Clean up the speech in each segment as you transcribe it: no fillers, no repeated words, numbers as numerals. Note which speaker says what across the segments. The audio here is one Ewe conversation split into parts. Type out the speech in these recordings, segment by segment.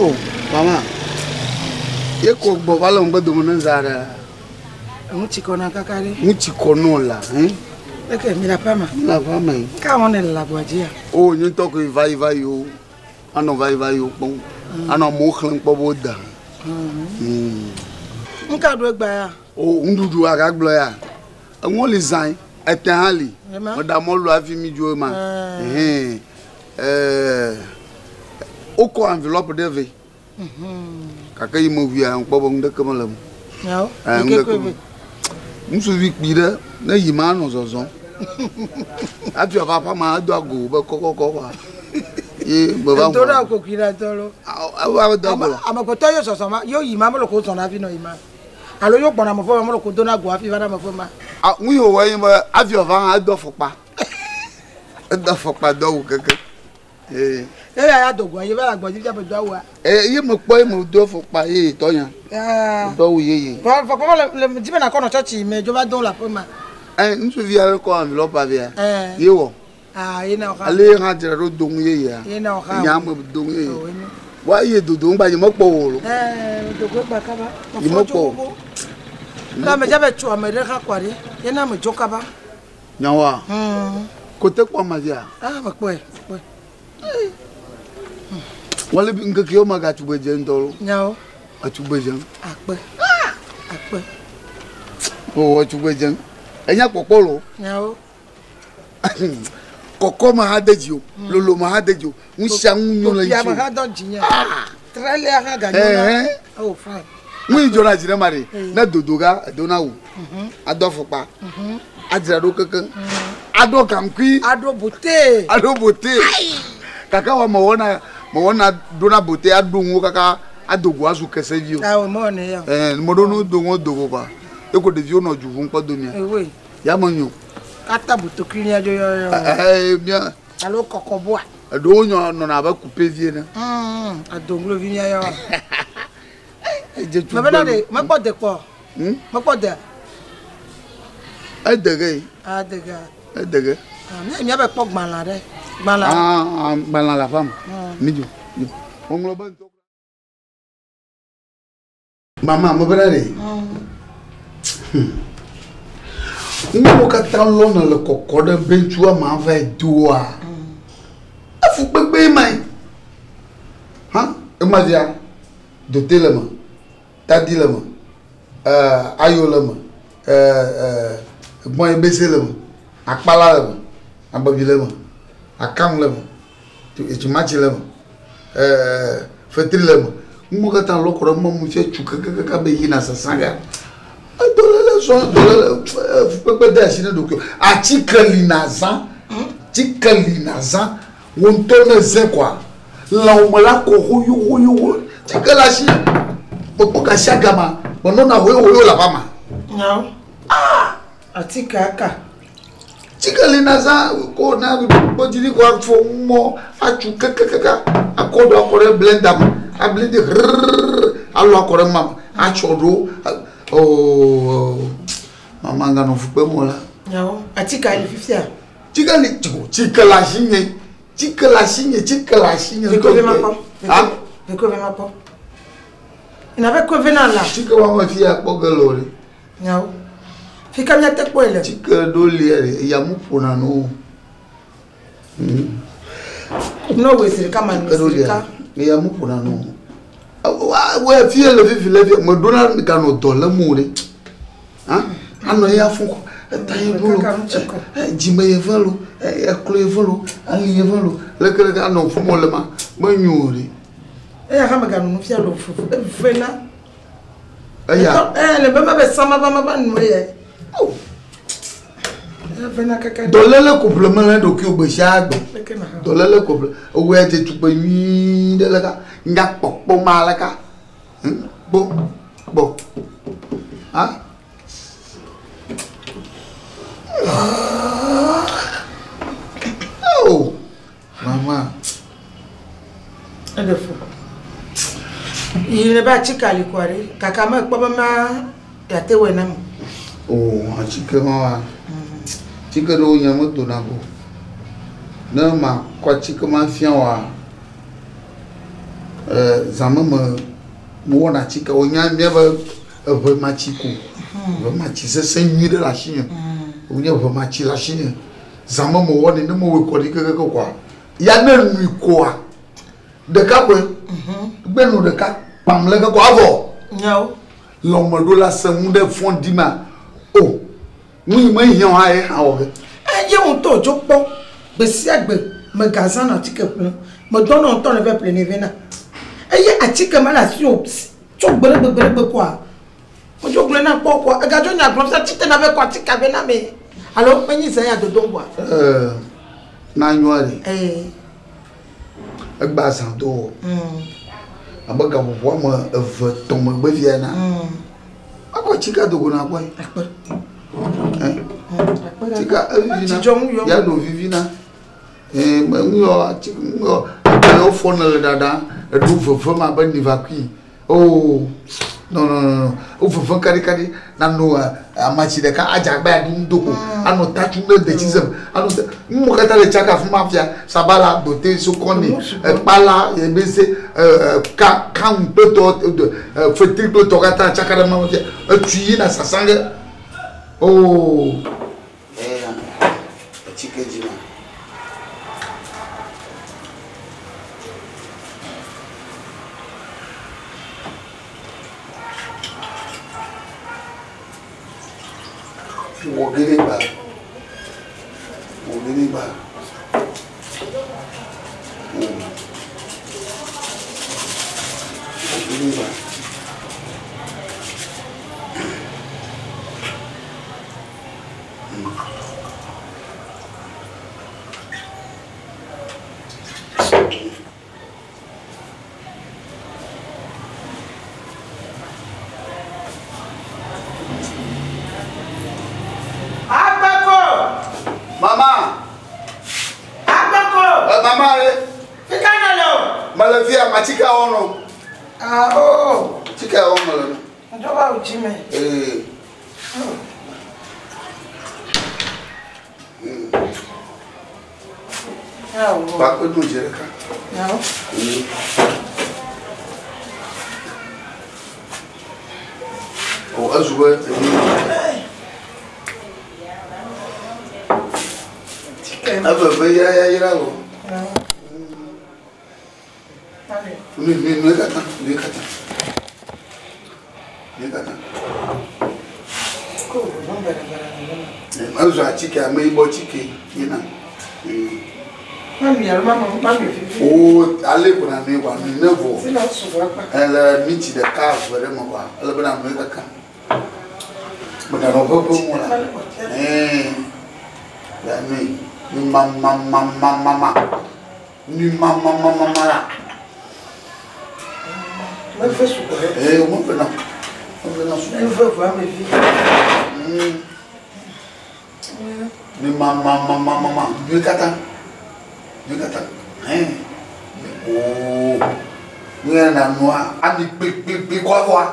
Speaker 1: Oh, mama. Ye ko gbɔ va le ŋgbe dome ne za ɖe.
Speaker 2: Ŋu tsi kɔ na kaka ɖe.
Speaker 1: Ŋu tsi kɔ nɔ la, hein?
Speaker 2: Eke mi le aƒea me.
Speaker 1: Mi le aƒea me.
Speaker 2: Ka wɔm nèle le agboa dzia?
Speaker 1: O, nye ŋutɔ koe va yi va yi o. Anɔ va yi va yi o kpɔm. Anɔ amewo xlẽm kpɔ be woda.
Speaker 2: Nu ka ɖu egbea ya?
Speaker 1: O, nuɖuɖu agagblɔ ya. Enuwo li zãe, ete hã li. Meɖa mɔlu hafi mi dzo ema. Ɛhɛn. Ɛɛ, wokɔ envelope ɖe vɛ. Gake yi meʋuia, ŋkpɔ be nuɖeke mele eme.
Speaker 2: Nyawo?
Speaker 1: Ɛɛ,
Speaker 2: Yi ke
Speaker 1: nuɖeke
Speaker 2: koe
Speaker 1: me.
Speaker 2: vɛ.
Speaker 1: Ŋutsuvi kpui ɖe, ne yi ma anɔ zɔzɔm. Hafi wòava aƒea me edo ago be kɔkɔkɔ wa. Ye meva
Speaker 2: Edo
Speaker 1: ŋu.
Speaker 2: ɖe kokui ɖe dɔ lo.
Speaker 1: Eva do ago la.
Speaker 2: Amegbetɔ yo zɔzɔm ma, yo yi ma mele ko zɔna hafi nɔ yi ma. Alo yo gbɔna ame ƒe ma mele ko dona go hafi va na ame ƒe ma.
Speaker 1: Ah, nu yi wòwɔ ye nye be hafi wòava hã edo afɔkpa. Edo afɔkpa do awu keke. Ee.
Speaker 2: Eya ya do goa ye va le agbɔ dzi fia be do awua.
Speaker 1: Ee, ye mekpɔ ye me do afɔkpa yeye tɔ nya.
Speaker 2: Ah.
Speaker 1: Do awu yeye.
Speaker 2: Vɔ afɔkpa ma le le dzi be nakɔ nɔ tsɔtsi me dzo va do le aƒe ma.
Speaker 1: Ɛ ŋutsuvi aɖe kɔ envelope via.
Speaker 2: Ɛ.
Speaker 1: Ye wɔ.
Speaker 2: Ah, ye na wɔ xa.
Speaker 1: Ale ye hã dzra ɖo do ŋu yeyea.
Speaker 2: Ye na wɔ xa.
Speaker 1: Nya me do ŋu yeye.
Speaker 2: Oh, ye.
Speaker 1: Wa ye dodo ŋgba nye mekpɔ wò lo.
Speaker 2: Ɛ, do go gba kaba.
Speaker 1: Nye mekpɔ wò.
Speaker 2: La me dza be tso ame ɖe xa kɔa ɖe. Ye na me dzo kaba.
Speaker 1: Nyawoa? Kote kpɔ ame via?
Speaker 2: Ah, mekpɔe, mekpɔe.
Speaker 1: Wale bi ŋkeke yewo megatugbe dze ŋutɔ lo.
Speaker 2: Nyawo.
Speaker 1: Etugbe dze.
Speaker 2: Akpe. Akpe.
Speaker 1: O etugbe dze. Enya kpɔkpɔ lo.
Speaker 2: Nyawo.
Speaker 1: Kɔkɔ me hã de dzi o. Lolo me hã de dzi o. Nu sia nu nyo le
Speaker 2: Topia
Speaker 1: dzi
Speaker 2: me
Speaker 1: o.
Speaker 2: hã dɔ dzi nye. Trɛlia hã ganyo na.
Speaker 1: Ɛhɛn.
Speaker 2: Oh, fine.
Speaker 1: Nu yi dzɔna dzi ɖe ma ɖe. Ne dodo ga edona awu. Ado afɔkpa. Adzra ɖo kekeŋ. Aɖo gaŋkui.
Speaker 2: Aɖo bote.
Speaker 1: Aɖo bote. Gake wɔ mewɔna mewɔna ɖona bote aɖo ŋuwo kaka ado go azu kesevi o.
Speaker 2: Awo mewɔnɛ ya o.
Speaker 1: Ɛɛ meɖo nu do ŋuwo do go kɔa. Eko ɖeviwo nɔ du ʋum kpɔ do mia.
Speaker 2: Ewoe.
Speaker 1: Ya menyo.
Speaker 2: Kata botokui mia dzo yɔyɔ.
Speaker 1: Ɛɛ mia.
Speaker 2: Alo kɔkɔboa.
Speaker 1: Eɖewo nyɔ nɔna abe coupe vie ene.
Speaker 2: Adonglovi mia yɔ.
Speaker 1: Edze tu
Speaker 2: Mebena
Speaker 1: gbelu.
Speaker 2: ɖe mekpɔ de kpɔ. Mekpɔ de.
Speaker 1: Ede ge.
Speaker 2: Ah, de ge.
Speaker 1: Ede ge.
Speaker 2: Ah, mia mia be kpɔ gbalã ɖe. Gbalã.
Speaker 1: Ah, ah, gbalã le aƒea me. Mi dzo. Ŋlɔ be ŋutɔ. Mama, mebena ɖe. Nuwo katã lɔna le kɔkɔ ɖe bentsua ma va yi doa. Efu kpekpe ma yi. Ha, ema via, dote le me, tadi le me, ayo le me, gbɔ̃ ebese le me, akpala le me, abebi le me, akaŋ le me, tsimatsi le me, fetri le me. Nuwo katã lɔ kɔ ɖe mɔ mu fia tsu kakakaka be yina sasã gea. Edɔléle sɔ dɔléle fukpekpe de asi ne ɖokuiwò. Atike li nazã, atike li nazã. Wò ŋutɔ ne zẽ kɔa, lãwò me la kɔ hoyohoyoho. Atike le asi. Mekpɔ gasiagama, menɔna hoyohoyo le aƒea me.
Speaker 2: Nyawo.
Speaker 1: Ah!
Speaker 2: Atike aka.
Speaker 1: Atike li nazã ko na kpɔdzi ko afɔ mɔ atsu kakakaka akɔ ɖo akɔ ɖe blender me ablende hrrr alɔ akɔ ɖe ma me atsɔ ɖo. Oh, mama ganɔ fukpem o la.
Speaker 2: Nyawo. Atike li fifia.
Speaker 1: Atike li atike le asi nye. Atike le asi nye, atike le asi nye.
Speaker 2: Veko ve makpɔ.
Speaker 1: Ah?
Speaker 2: Veko ve makpɔ. Ina be ko ve na la.
Speaker 1: Atike wa me fia kpɔ ge le o ɖe.
Speaker 2: Nyawo. Fika míate kpɔe le.
Speaker 1: Atike ɖo lia ɖe eya mu ƒona no o.
Speaker 2: Ne wòe zi ɖeka ma
Speaker 1: Atike ɖo
Speaker 2: zi
Speaker 1: lia
Speaker 2: ɖeka.
Speaker 1: eya mu ƒona no o. Wɔ fie le fifi le fie meɖona ganɔ dɔ lém o ɖe. Ha? Anɔ ya fún kɔ. Eta ye ɖo lo. Dzime ye ve lo. Eklo ye ve lo. Ali ye ve lo. Leke leke anɔ fún mɔ le ma. Menyo o ɖe.
Speaker 2: Eya hã meganɔ nu fia ɖo fufu. Eve na.
Speaker 1: Eya.
Speaker 2: Le be ma be sama va ma va nu eya.
Speaker 1: Oh.
Speaker 2: Eve na kaka.
Speaker 1: Dɔléle ko ƒle mele ɖokuiwò gbe sia gbe.
Speaker 2: Leke na hã.
Speaker 1: Dɔléle ko ƒle. Ewɔ ya dze tukpe nyuie ɖe leka. Nya kpɔkpɔ ma leka. Kpɔ kpɔ. Ha? Oh, mama.
Speaker 2: Eɖe fu. Yi ne be atike ali kɔa ɖe. Kaka me kpɔ be ma yate wɔe nam.
Speaker 1: Oh, atike ma wa. Atike ɖewo nye medona go. Ne ma kɔ atike ma fia wa. Zãme me mewɔna atike wonya míabe eʋematsi ko. Ʋematsi sesẽ nyui ɖe le asinye. Wonye ʋematsi le asinye. Zãme mewɔnɛ ne mewɔe kɔ ɖi kekeake koa, ya ne nui koa, ɖeka koe. Gbe nu ɖeka kpam le ke ko avɔ.
Speaker 2: Nyawo.
Speaker 1: Lɔmeɖola sẽŋu ɖe fɔ ɖi ma. O, nu yi mehiã o hã ye hã wɔ ge.
Speaker 2: Eye ŋutɔ dzo kpɔ gbe sia gbe megazãna atike ƒlem. Medɔnɔ ŋutɔ ne va ƒle nɛ vɛ na. Eye atike ma le asiwò tso gbe ɖe gbe gbe ɖe gbe koa, medzo gblɔe na kpɔ koa, egadzo nya gblɔm fia tsite na vɛ kɔ atike vɛ na me. Alo menyi zã ya dodom koa?
Speaker 1: Ee, na nyɔa ɖe.
Speaker 2: Ee.
Speaker 1: Egba zã do wɔ. Abe gaƒoƒo ame eve tɔ̃ megbe fia na. Akɔ atsika dogo na kpɔe.
Speaker 2: Akpe.
Speaker 1: Akpe. Tsika evivina. Ya ɖo vivina. Ee, me ŋu yɔ atsi ŋu yɔ. Ebe wofɔ ne le ɖaɖa eɖo veve ma be nivakui. Oh, non non non. Wo veve kadi kadi na no amatsi ɖeka adzagba ya ɖum do ko. Anɔ tatu ɖe detsi zem. Anɔ te nu katã le tsaka fi ma fia. Sabala, dote, sokɔni, ekpala, ebese, ka kaŋu kple tɔ, fetri kple tɔ katã tsaka ɖe ma fia. Etui yina sasa ge. Oh. Eya, atike dzi ma. Wɔ ge ɖe gba. Wɔ ge ɖe gba. Wɔ. Wɔ ge ɖe gba.
Speaker 2: Agbeko!
Speaker 1: Mama!
Speaker 2: Agbeko!
Speaker 1: Mama re.
Speaker 2: Fika ne le o?
Speaker 1: Mele fia, matsika wɔnɔ.
Speaker 2: Ah, oh.
Speaker 1: Tsika wɔm mele no.
Speaker 2: Ŋdɔ va wò dzi me.
Speaker 1: Ee. Kpakpe dun dze ɖeka.
Speaker 2: Nyawo.
Speaker 1: O ezu be enyi. Eveve yrayayra o. Nu nu nu katã, nu katã. Nu katã. Ezu atike, ameyibɔ tike yina.
Speaker 2: Mami alo mama mami vivi.
Speaker 1: O ale ko na nui kwa nui ne vɔ.
Speaker 2: Sina sugbɔ akpa.
Speaker 1: Ele minti ɖeka eve ɖe me kwa ele be na nui kaka. Meganɔ ʋeʋe ŋu la. Ɛɛ. Ya nui. Nui mamamamamama. Nui mamamamama la.
Speaker 2: Meve sugbɔ ɖe.
Speaker 1: Ee, meve na. Meve na sugbɔ.
Speaker 2: Meve vɔ ame vi.
Speaker 1: Nui mamamamamama. Nui katã. Nui katã. Ɛɛ. Oo. Nu ya na nua ami kplikplikpli kɔ avɔa.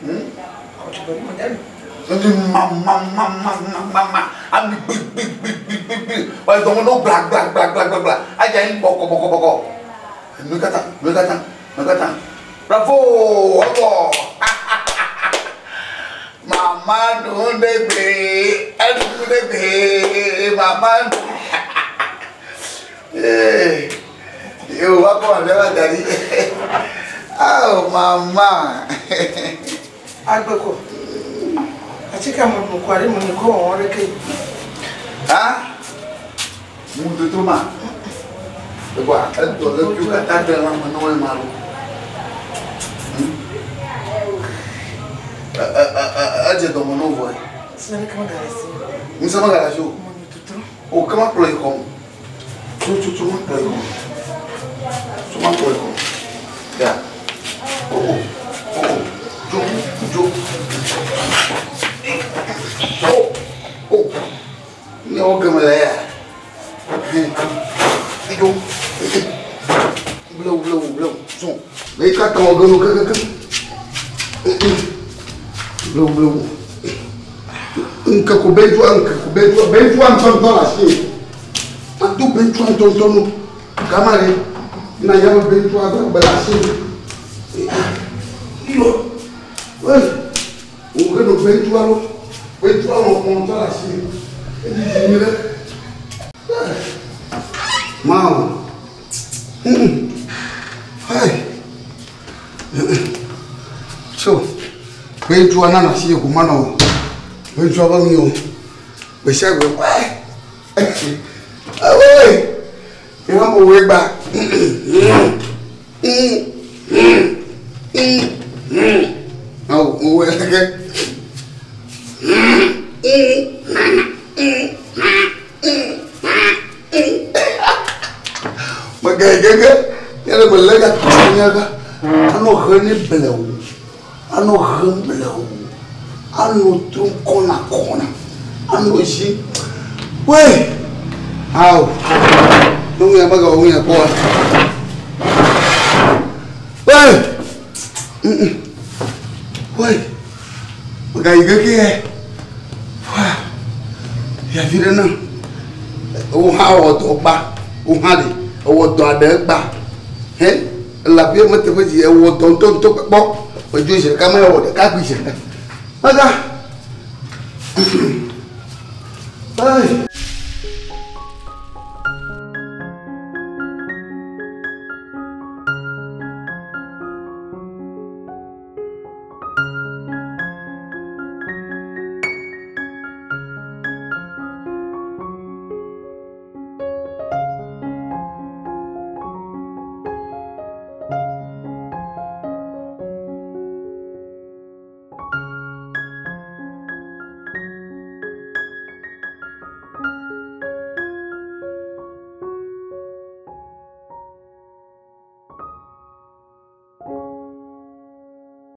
Speaker 1: Nui mamamamamama. Ami kplikplikplikplikpli. Wɔ dɔn no gbla gbla gbla gbla gbla gbla. Adza yi bɔkɔ bɔkɔ bɔkɔ. Nui katã. Nui katã. Nui katã. Bravo! Ɔbɔ. Mama dun de gbe. Ɛdun de gbe. Mama. Ee. Yo, wa kɔ ma bɛ dari. Oh, mama.
Speaker 2: Agbeko. Atike mo mo kwari mo ni ko wɔn ɖe ke.
Speaker 1: Ha? Mu toto ma. Ekwa edɔ le fi katã ɖe lãme na wo ma lo. Edze dɔme na wo vɔ.
Speaker 2: Sina ne kama gare si.
Speaker 1: Ŋusẽ megale asi o.
Speaker 2: Mo ni tutru.
Speaker 1: O kama kplɔ yi xɔ me. Tso tso tso ma kplɔ yi xɔ me. Tso ma kplɔ yi xɔ me. Ya. O o o o. Dzo dzo. O o. Ne wo geme le ya. Dzo. Blewu blewu blewu. Zɔn. Me yi katã wɔ geme kekeke. Blewu blewu. Nkeko bentua nkeko bentua bentua ŋutɔŋutɔ le asi. Ado bentua ŋutɔŋutɔ no. Gama ɖe. Na ya be ŋutsu agbe le asi. Yo. Wei. Wo ke no be ŋutsu alo. Be ŋutsu alo kpɔn ŋutsu le asi. Edi dzi mi ɖe. Mawu. Hey. So. Be ŋutsua nana asi ko manɔ. Be ŋutsua be nu. Gbe sia gbe. Wei. Nye hã mo wei gba. Awo mo wei leke. Mege gege. Nye le me le ga nye ga. Anɔ he ne blewu. Anɔ hem blewu. Anɔ trom kɔna kɔna. Anɔ zi. Wei. Awo. Nuŋu ya mega wo ya kpɔ. Wei. Wei. Mega yi gege. Wa. Ya vi ɖe na. Wo hã wɔ dɔ gba. Wo hã ɖe. Ewɔ dɔ aɖe gba. He. Elabe mete ƒe dzi ewɔ dɔ ŋutɔŋutɔ kpɔ. Medzo zi ɖeka mewɔ ɖeka kpui zi ɖeka. Mega. Hey.